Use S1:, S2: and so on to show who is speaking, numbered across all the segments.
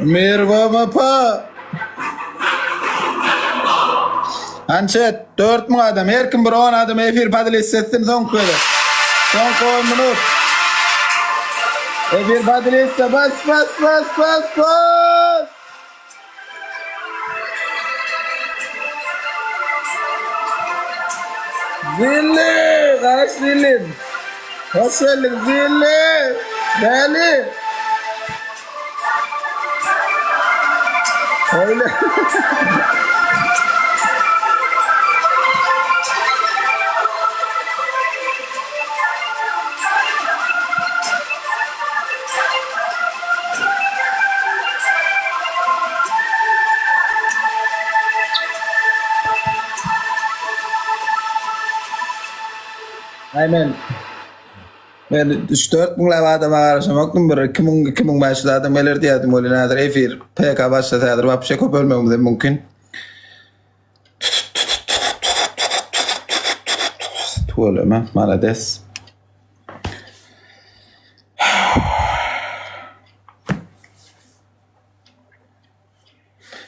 S1: Merwam apa. Ançet 4000 adam. Her kim bir 10 adam efir podelиться etsin soňky gezek. Soňky 10 minut. Efir podelиться bas bas bas bas bas. Zilli, garaş Zillim. Hoş geldiň Zilli. Däli. Öyle. Aý men men 3-4 müňläp adama garaşamakdym bir 2000 2500 adam geler diýýärdim welin häzir efir PK başlasa häzir wapşe köpelmegimiz hem mümkin. Tüweleme, malades.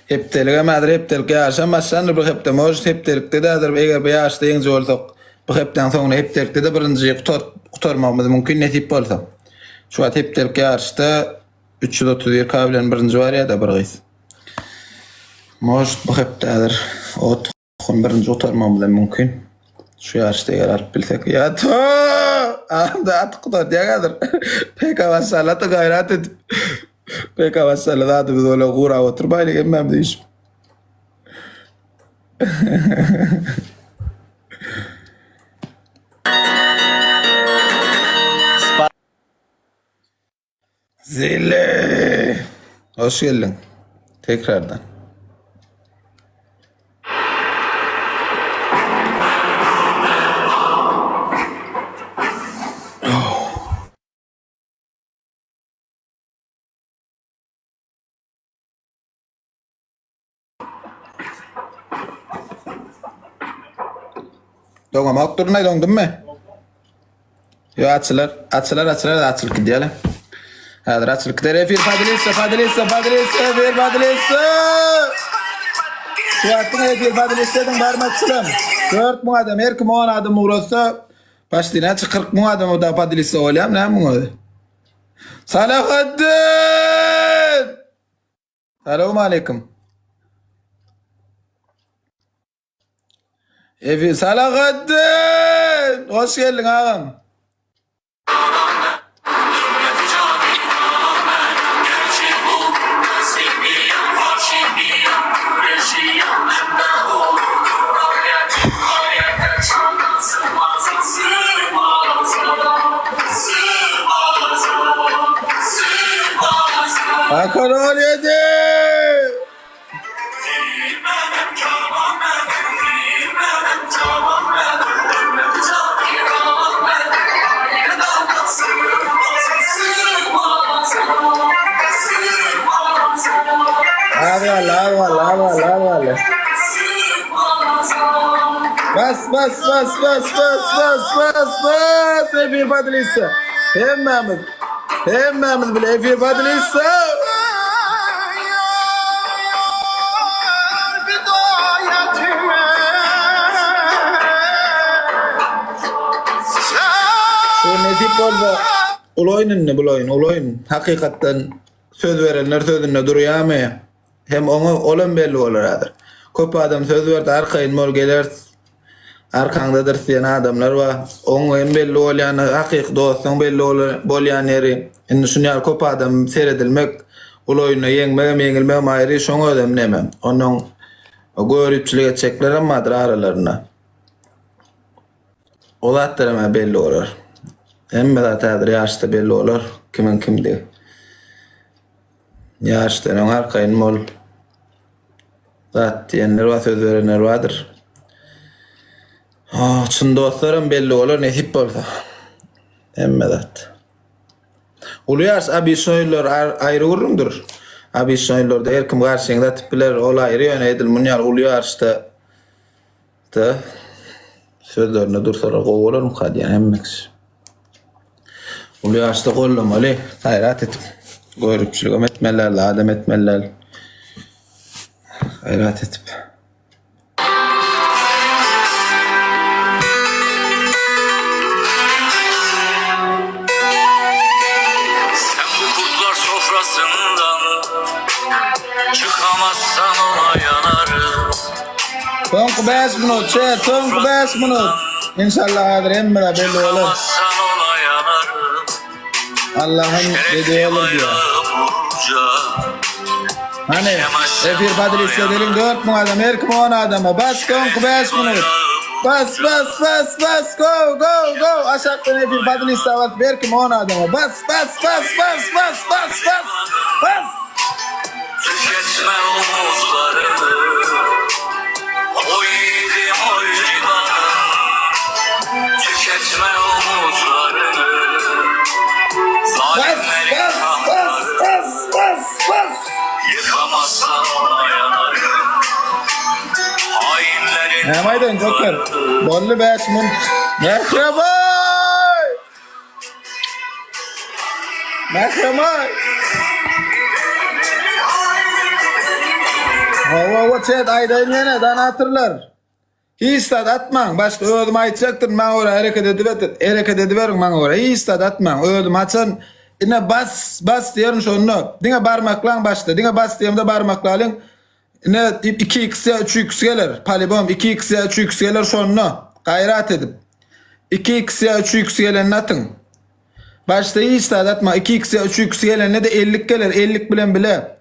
S1: Hepdeligem häzir hepdelik ýaryşam başlandyr bir hepde может hepdelikde-de häzir eger bu ýaryşda ýeňiji bolsak bu hepdäň soňunda hepdelikde-de birinji gutar gutarmagymyz mümkin nesip bolsa. Şu wagt hepdelik ýaryşda 331 k bilen birinji barýa-da bir gyz. Может bu hepde häzir ot Hun birinji gutarmagymyz hem mümkin. Şu ýaryşda eger alyp bilsek. Ýa to! Anda atyk gutarýar häzir. PK başarla da gaýrat edip. PK başarla zadymyz ola gurap oturmaýlyk hemmämiz üýşüp. Zille! Hoş geldiň. Tekrardan. Doňamak durnaý doňdummy? Ýo açylar, açylar, açylar, açylyp gidýärler. Häzir açylyp gider. Efir podelиться, podelиться, podelиться, efir podelиться. Şu wagtyň efir podelиться ediň barmakçylam. 4000 adam, her kim 10 adam ugratsa, başdy näçe 40 müň adam o da podelиться bolýar, näme muň özi? Salahaddin! Salowmaleýkim. Efi Salahaddin! Hoş geldiň agam. Hakan 17! Az galdy, az galdy, az galdy, az galdy. Bas, bas, bas, bas, bas, bas, bas, bas. Efir podelиться. Hemmämiz. Hemmämiz bile efir podelиться. Şu nesip bolsa uly oýun indi bul oýun, uly oýun. Hakykatdan söz berenler sözünde durýarmy? Hem oňa olam belli bolar häzir. Köp adam söz berdi arkaýyn bol geleris. Arkaňdadyrys diýen adamlar bar. Oň hem belli bolýany hakyky dostuň belli bolýan ýeri. Indi şuny ýaly köp adam seredilmek uly oýunda ýeňmegem ýeňilmegem aýry şoň özem neme. Onnoň göripçilik etjeklerem bardyr aralarynda. O zatlar hem belli bolar. Hemme zat häzir ýaşda belli bolar kimiň kimdigi. Ýaşdan öň arkaýyn bol. Zat diýenler bar, söz berenler bardyr. Ah, çyn dostlaram belli bolar nesip bolsa. Hemme zat. Uly ýaş obişnoýlar aýry gürrüňdir. Obişnoýlarda her kim garşyňda atyp biler, ol aýry ýöne edil muny ýaly uly ýaşda da sözlerinde dursalar gowy bolarmyka diýýän hemme kişi. Uly ýaşda gollamaly, gaýrat edip. Göripçiligem etmeli däl, adam etmeli däl. Gaýrat edip.
S2: Sen bu kurtlar sofrasından Çıkamazsan ona yanarım
S1: Soňky 5 minut, çe, soňky 5 minut. İnşallah hazır hemmeler belli olur.
S2: Çıkamazsan ona yanarım
S1: Allah'ın dediği
S2: Şerefli
S1: olur diyor.
S2: bayrağı burca
S1: Hani Efir Badil istediğin 4000 adam, her kim 10 adama. Bas soňky 5 minut. Bas bas bas bas go go go. Aşakdan Efir Badil bas her kim 10 adama. Bas bas bas bas bas bas bas bas.
S2: Tüketme umutlarını Oy yiğidim oy civanım Tüketme umutlarını
S1: Bas
S2: Zalimlerin
S1: bas bas
S2: tahtları
S1: bas bas bas.
S2: Yıkamazsan ona yanarım Hainlerin
S1: Ne maydın Joker? Bolly 5 minut. Merhaba. Merhaba. Hawa hawa chat aýdaýyn ýene danatyrlar. Hiç zat atmaň. Başda özüm aýtjakdyryn maňa görä hereket edip hereket ediberiň maňa görä. Hiç zat atmaň. Özüm haçan ine bas bas diýerin şonda. Diňe barmaklaň başda. Diňe bas diýemde barmaklalyň. Ine 2x ýa 3x geler. Polibom 2x ýa 3x geler şonda. Gaýrat edip. 2x ýa 3x gelenini atyň. Başda hiç zat atma. 2x ýa 3x gelende de 50 geler. 50 bilen bile.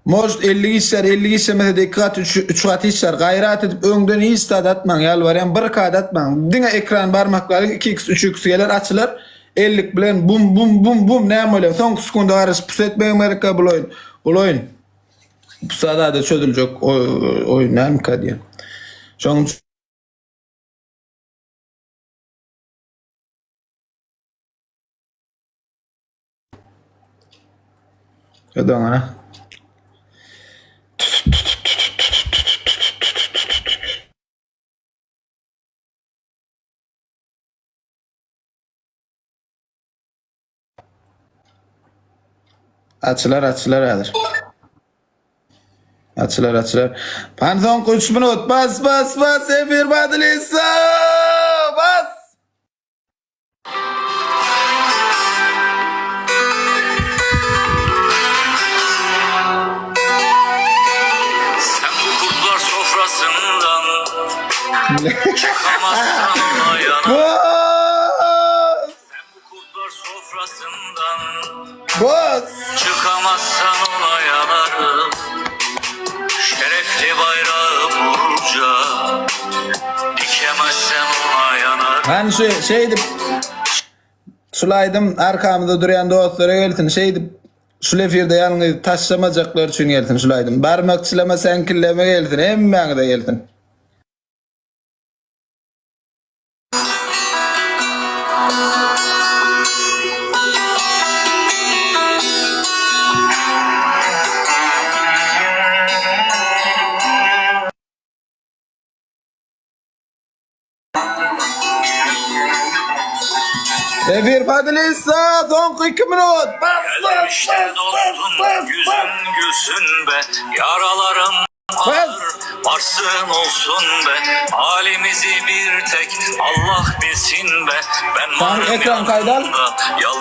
S1: Может 50 işler, 50 işlemese de 2 gat 3, 3 gat işler. Gaýrat edip öňden hiç zat atmaň. Ýalbarýan bir kat atmaň. Diňe ekran barmaklaryň 2x 3x geler açylar. 50 bilen bum bum bum bum näme bolýar? Soňky sekunda garaşyp pus etmegem gerek bul oýun. Bul oýun. Pusada da çözüljek oýun näme diýen. Şonuň Ödün ana. Açylar açylar häzir. Açylar açylar. Pan soňky 3 minut. Bas bas bas Efir Badlisa. Bas.
S2: Sen bu kurtlar sofrasından Çıkamazsan ona yanarım
S1: Bas.
S2: Sen bu kurtlar sofrasından
S1: Bas.
S2: Çıkamazsan ona yanarım Şerefli bayrağı burca Dikemezsen ona yanarım
S1: Hani şu şeydi Şulaýdym arkamyzda durýan dostlara gelsin. Şeydi şu efirde ýalňyz taşlamajaklar üçin gelsin şulaýdym. Barmakçylama sen killeme gelsin. Hemmäňize gelsin. Efir Fadilisa soňky 2 minut. Bas bas
S2: Geldim işte
S1: bas bas
S2: dostum
S1: bas bas.
S2: Yüzün gülsün be Yaralarım
S1: Bas.
S2: ağır Varsın olsun be Halimizi bir tek Allah bilsin be Ben
S1: Tamam,
S2: varım
S1: ekran kaydal.
S2: yanında, Yalnız.